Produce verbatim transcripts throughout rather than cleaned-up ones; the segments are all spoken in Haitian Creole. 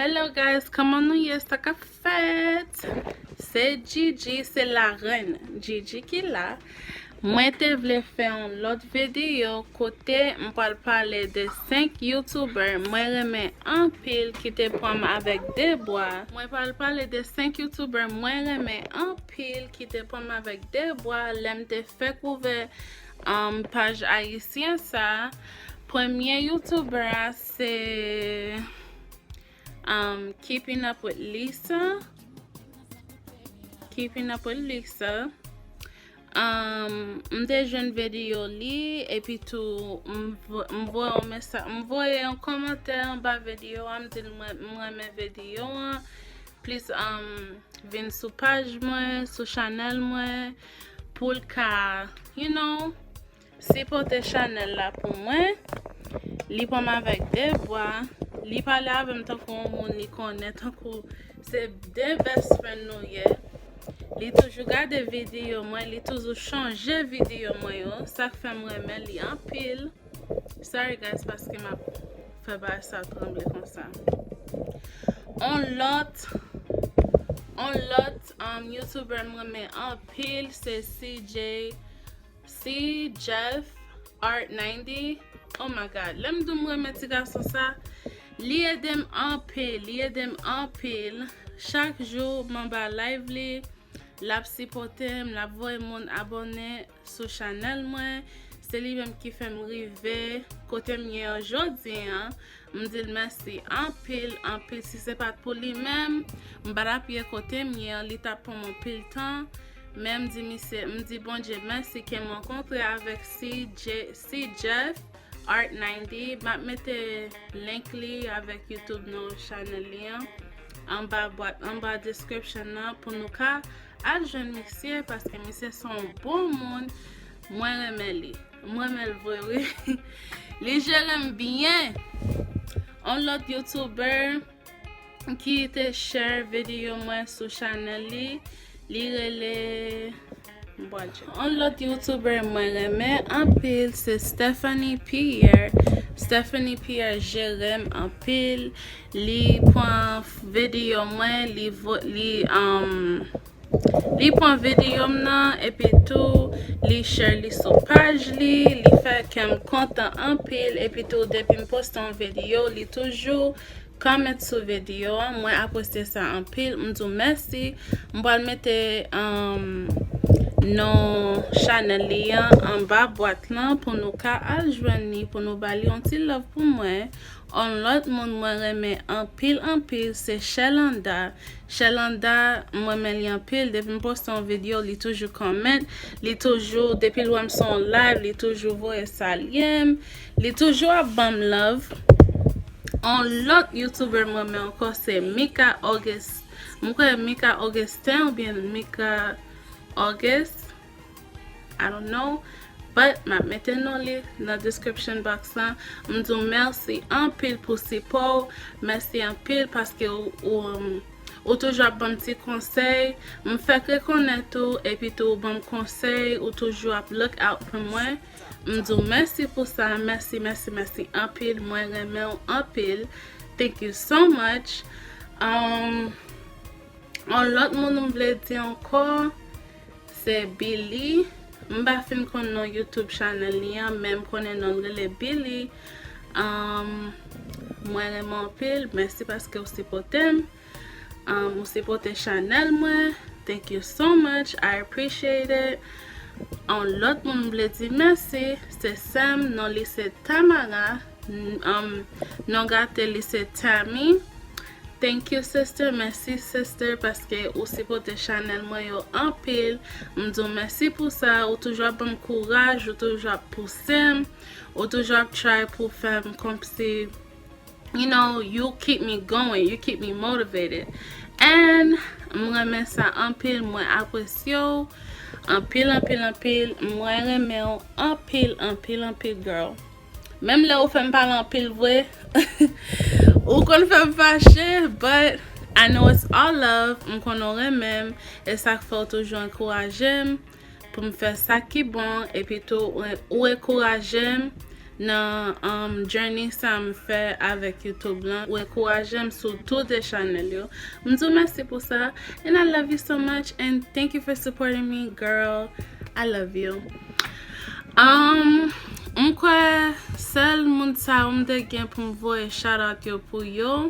Hello guys, kòman nou ye? Sa k ap fèt? Se Gigi, se la reine Gigi ki la. Mwen te vle fè yon lòt videyo kote m pral pale de senk youtubè mwen renmen anpil ki te pran m avèk de bwa. Mwen pral pale de senk youtubè mwen renmen anpil ki te pran m avèk de bwa lè m te fèk ouvè um, paj ayisyen sa. Premye youtubè a se um, Keeping Up with Lisa. Keeping Up with Lisa. Um, m te jwenn videyo li epi tou m vo- m voye yon mesaj, m voye yon kòmantè anba videyo a, m di l mwen- m renmen videyo an. Please um, vin sou paj mwen, sou chanèl mwen, pou l ka, you know, sipòte chanèl la pou mwen. Li pran m avèk de bwa. Li pale avè m tankou yon moun li konnen, tankou se de best friend nou ye. Li toujou gade videyo mwen, li toujou chanje videyo mwen yo. Sa k fè m renmen li anpil. Sorry guys, paske m ap fè bagay sa tranble konsa. On lòt, on lòt um, youtubè m renmen anpil se C J, C Jeff Art ninety. Oh my god, lè m di w m renmen ti gason sa, li ede m anpil, li ede m anpil. Chak jou m anba live li, l ap sipòte m, l ap voye moun abòne sou chanèl mwen. Se li menm ki fè m rive kote m ye an jodi an. M di l mèsi anpil, anpil. Si se pa t pou li menm, m pa t ap ye kote m ye an. Li t ap pran m anpil tan. Men m di misye, m di Bondye mèsi ke m rankontre avèk C J, C Jeff Art ninety. M ap mete link li avèk YouTube nan chanèl li an anba bwat, anba description nan pou nou ka al jwenn misye paske misye se yon bon moun. Mwen renmen li. Mwen renmen l vre wi. Li jere m byen. On lòt youtubè ki te share videyo mwen sou chanèl li, li rele Bwadjè. On lòt youtubè mwen renmen anpil se Stephanie Pierre. Stephanie Pierre jere m anpil. Li pran videyo mwen, li vo- li um, li pran videyo m nan epi tou li share li sou paj li. Li fè kè m kontan anpil epi tou depi m poste yon videyo li toujou comment sou videyo a. Mwen apresye sa anpil. M di w mèsi. M pral mete um, non chanèl li an anba bwat lan pou nou ka al jwenn li, pou nou ba li yon ti love pou mwen. On lòt moun mwen renmen anpil anpil se Sherlanda. Sherlanda, mwen renmen li anpil. Depi m poste yon videyo, li toujou comment. Li toujou, depi l wè m sou yon live, li toujou voye salye m. Li toujou ap ban m love. On lòt youtubè mwen renmen ankò se Mika August. M kwè Mika Augustin oubyen Mika August. I don't know. But m ap mete non li nan description box lan. M di w mèsi anpil pou sipò w. Mèsi anpil paske ou, ou, ou toujou ap ban m ti konsèy. M fèk rekonèt ou epi tou ou ban m konsèy. Ou toujou ap look out pou mwen. M di w mèsi pou sa. Mèsi, mèsi, mèsi anpil. Mwen renmen w anpil. Thank you so much. Um, on lòt moun m vle di ankò se Billy. M pa fin konn non YouTube chanèl li an, men m konnen non l rele Billy. Um, mwen renmen w anpil. Mèsi paske w sipòte m. Um, ou sipòte chanèl mwen. Thank you so much. I appreciate it. On lòt moun m vle di mèsi se sè m, non li se Tamara. N- um, non gate li se Tammy. Thank you sister, mèsi sister paske ou sipòte chanèl mwen yo anpil. M di w mèsi pou sa, ou toujou ap ban m kouraj, ou toujou ap pouse m, ou toujou ap try pou fè m kòmsi you know, you keep me going, you keep me motivated. And m renmen sa anpil, mwen apresye w anpil, anpil, anpil. Mwen renmen w anpil, anpil, anpil, girl. Menm lè ou fè m pale anpil vre, ou konn fè m fache, but I know it's all love. M konnen w renmen m, e sa k fè w toujou ankouraje m pou m fè sa ki bon, epi tou ou, ou ankouraje m nan um, journey sa m fè avèk YouTube lan. Ou ankouraje m sou tou de chanèl yo. M di w mèsi pou sa. And I love you so much and thank you for supporting me, girl. I love you. Um, m kwè sèl moun sa yo m te gen pou m voye shout out yo pou yo.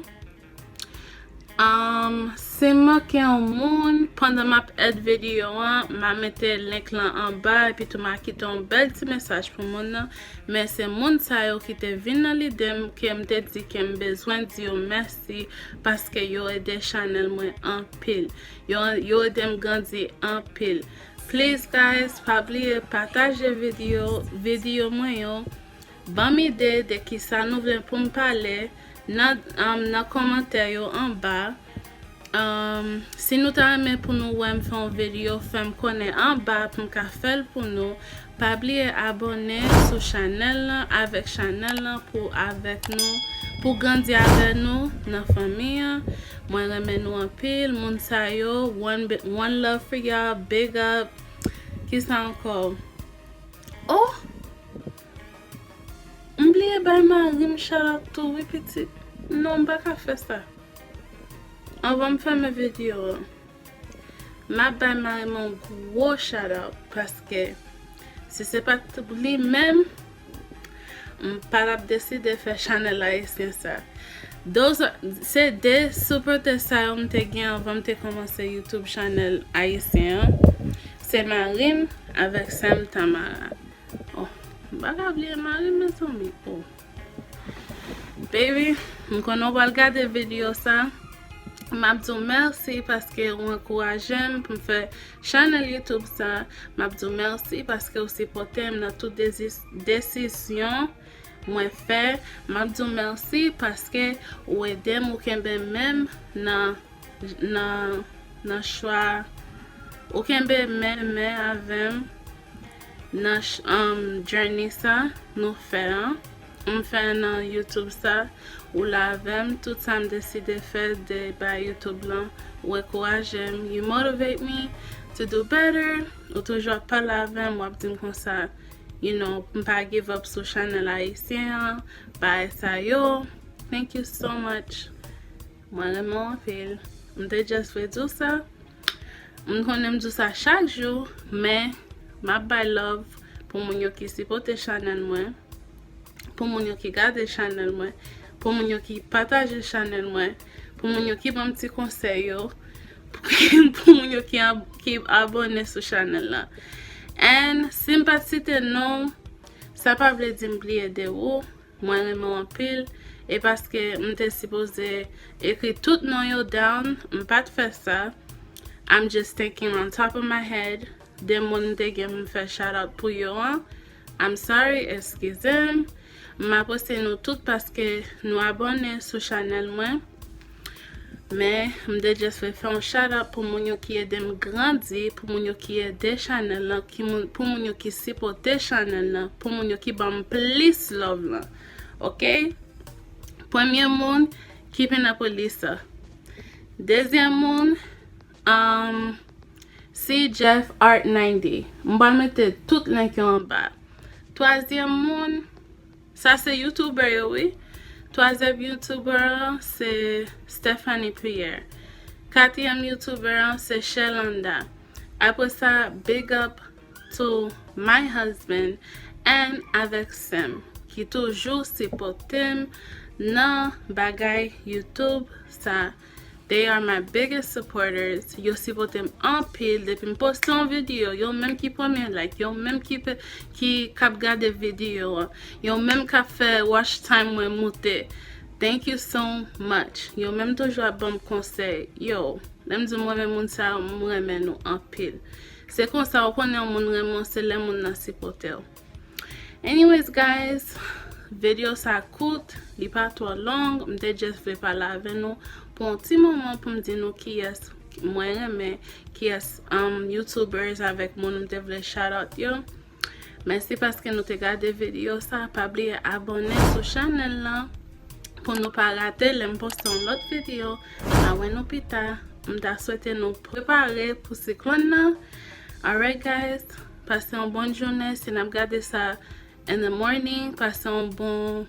Um, si m manke yon moun, pandan m ap èd videyo an, m a mete link lan anba, epi tou m a kite yon bèl ti mesaj pou moun nan. Men se moun sa yo ki te vin nan lide m, ke m te di ke m bezwen di yo mèsi, paske yo ede chanèl mwen anpil. Yo, yo ede m grandi anpil. Please, guys, pa bliye pataje videyo, videyo mwen yo. Ban m ide de kisa nou vle pou m pale nan, um, nan kòmantè yo anba. Um, si nou ta renmen pou nou wè m fè yon videyo, fè m konnen anba pou m ka fè l pou nou. Pa bliye abòne sou chanèl lan, avèk chanèl lan pou avèk nou, pou grandi avè nou nan fanmi an. Mwen renmen nou anpil, moun sa yo. One, bi- one love for y'all, big up. Kisa ankò? Oh! M bliye bay mari m shout out tou wi pitit. Non, m pa ka fè sa. Anvan m fèmen videyo an, m ap bay mari m yon gwo shout out paske si se pa t li menm, m pa t ap deside fè chanèl ayisyen sa. Those are- se de sipòtè sa yo m te gen anvan m te kòmanse YouTube chanèl ayisyen an. Se mari m avèk sè m Tamara. Oh, m pa ka bliye mari m, mezanmi. Oh. Baby, m konnen w pral gade videyo sa. M ap di w mèsi paske ou ankouraje m pou m fè chanèl YouTube sa. M ap di w mèsi paske ou sipòte m nan tout desi- desizyon mwen fè. M ap di w mèsi paske ou ede m, ou kenbe men m nan nan, nan chwa. Ou kenbe men men avè m nan ch- um, journey sa nou fè an. M fè nan YouTube sa, ou la avè m. Tout sa m deside fè de bay YouTube lan, ou ankouraje m. You motivate me to do better. Ou toujou ap pale avè m, w ap di m konsa, you know, m pa give up sou chanèl ayisyen an, bagay sa yo. Thank you so much. Mwen renmen w anpil. M te just vle di w sa. M konnen m di w sa chak jou, men m ap bay love pou moun yo ki sipòte chanèl mwen, pou moun yo ki gade chanèl mwen, pou moun yo ki pataje chanèl mwen, pou moun yo ki ban m ti konsèy yo, pou, pou moun yo ki, ab- ki abòne sou chanèl la. And si m pa t site non w, sa pa vle di m bliye de ou. Mwen renmen w anpil. E paske m te sipoze ekri tout non yo down, m pa t fè sa. I'm just thinking on top of my head de moun m te gen pou m fè shout out pou yo an. I'm sorry, eskize m. M apresye nou tout paske nou abòne sou chanèl mwen. Men, m te just vle fè yon shout out pou moun yo ki ede m grandi, pou moun yo ki ede chanèl lan, ki moun, pou moun yo ki sipòte chanèl lan, pou moun yo ki ban m plis love lan. Oke? Premye moun, Keeping Up with Lisa. Dezyèm moun, um, C Jeff Art ninety. M pral mete tout link yo anba. Twazyèm moun, sa se YouTuber yo, wi. Twazyèm YouTuber an, se Stephanie Pierre. Katriyèm YouTuber an, se Sherlanda. Apre sa, big up to my husband and avèk sè m, ki toujou sipòte m nan bagay YouTube sa. They are my biggest supporters. Yo sipòte m anpil. Depi m poste yon videyo, yo menm ki premye like, yo menm ki, pe- ki k ap gade videyo an, yo menm k ap fè watch time mwen moute. Thank you so much. Yo menm toujou ap ban m konsèy. Yo, lè m di mwen renmen moun sa yo, m renmen nou anpil. Se konsa ou konnen yon moun renmen w, se lè moun nan sipòte w. Anyways, guys, videyo sa kout, li pa twò long, m te just vle pale avè nou pou yon ti moman pou m di nou kiyès mwen renmen, kiyès, um, YouTubers avèk moun m te vle shout out yo. Mèsi paske nou te gade videyo sa, pa bliye abòne sou chanèl lan pou nou pa rate lè m poste yon lòt videyo. A wè nou pita. M ta swete nou prepare pou siklòn nan. Alright, guys, pase yon bòn jounen. Si n ap gade sa in the morning, pase yon bon,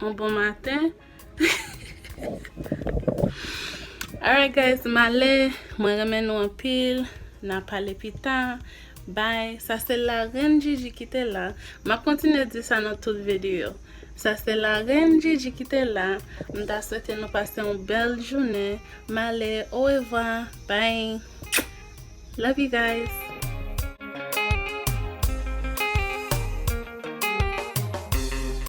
yon bon maten. Alright guys, m ale, mwen renmen nou anpil, n a pale pita. Bye. Sa se la reine Gigi ki te la. M ap kontinye di sa nan tout videyo. Sa se la reine Gigi ki te la. M ta swete nou pase yon bèl jounen. M ale, orevwa. Bye. Love you guys.